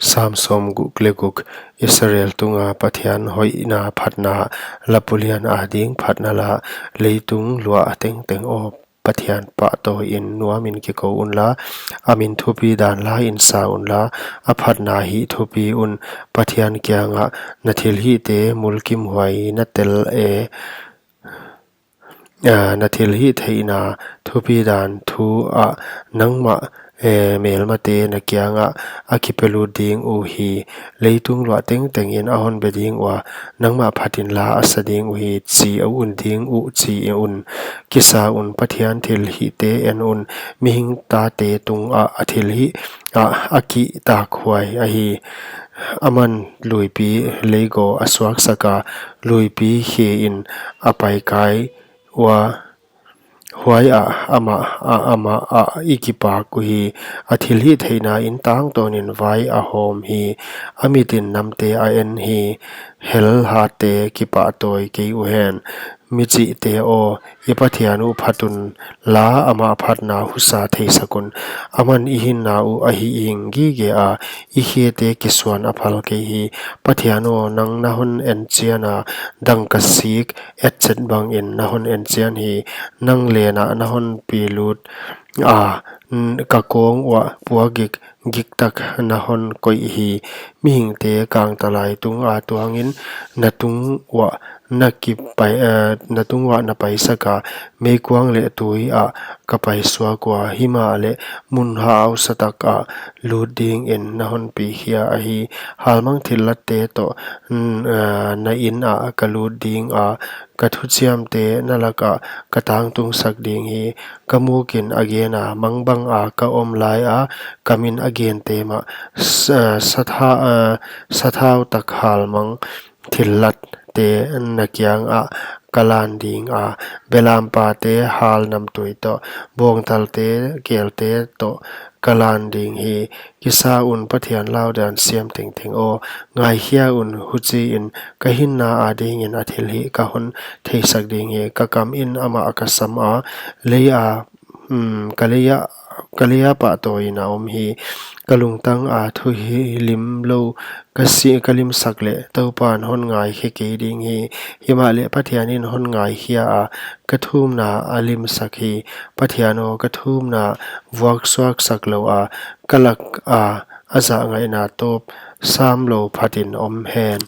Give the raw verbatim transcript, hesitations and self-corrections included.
Sam sawmguk leh guk. Israel tunga Pathian hoihna phatna. Lapu lian ading phatna la. Leitung luah tengteng aw, Pathian pahtawi in nuamin kikou unla, a min thupi dan la in sa unla, a phatna hih thupi un. Pathian kiangah na thilhihte mulkimhuai na tel e, a, na thilhihtheihna thupi dan thu ah nangmah, e, melmate na kiangah a kipelut ding uhi. Leitung luah tengteng in a hon be ding ua, nangmah phat inla a sa ding uhi, chi a un ding uh chi un. Kisa un, Pathian thilhihte en un, mihing tate tungah a thilhih ah a kihtakhuai ahi. Aman luipi leigaw a suaksak a, luipi khe in a paikai ua, huaiah amah, a, amah ah i kipak uhi. A thilhihtheihna in tangtawnin vai a hawm hi. A mit in namte a en hi. Hel hatte kipahtawi kei uhen. Michihte aw, i Pathian uh phat unla, amah phatna husa theisak un. Aman i hinna uh a hihhing gige a, i khete kisuan a phal kei hi. Pathian aw, nang na hon enchian a, dangkasik etchet bangin na hon enchian hi. Nang lenah na hon pilut a, n-, ka kawng uah puakgik giktak na hon koih hi. Mihingte kangtalai tunga tuangin na tung uah na kipai, eh, na tung uah na paisak a, meikuang leh tui ah ka paisuak ua, himahleh mun hausatak ah lut dingin na hon pikhia ahi. Halmang thillatte toh, n-, eh, na inn ah ka lut ding a, ka thuchiamte na lakah ka tangtungsak ding hi. Ka mukin a gen a, mangbang a ka om lai a, ka min a gente mah, sa-, satha-, eh, sathau tak halmang thillatte na kiangah ka lan ding a, belampate hal namtui toh, bawngtalte kelte toh ka lan ding hi. Kisa un, Pathian laudan siam tengteng aw, ngaikhia un, huchiin ka hinna adingin a thilhih ka hon theisak ding hi. Ka kam in amah ka sam a, lei a, um, ka lei a, ka lei a pahtawi in a om hi. Ka lungtang a thuhilhim lou ka si, ka limsak leh Toupan hon ngaikhe kei ding hi. Himahleh Pathian in hon ngaikhia a, ka thumna a limsak hi. Pathian aw, ka thumna vuaksuaksak lou a, ka lak a a zahngaihna tawp samlou phatin om hen.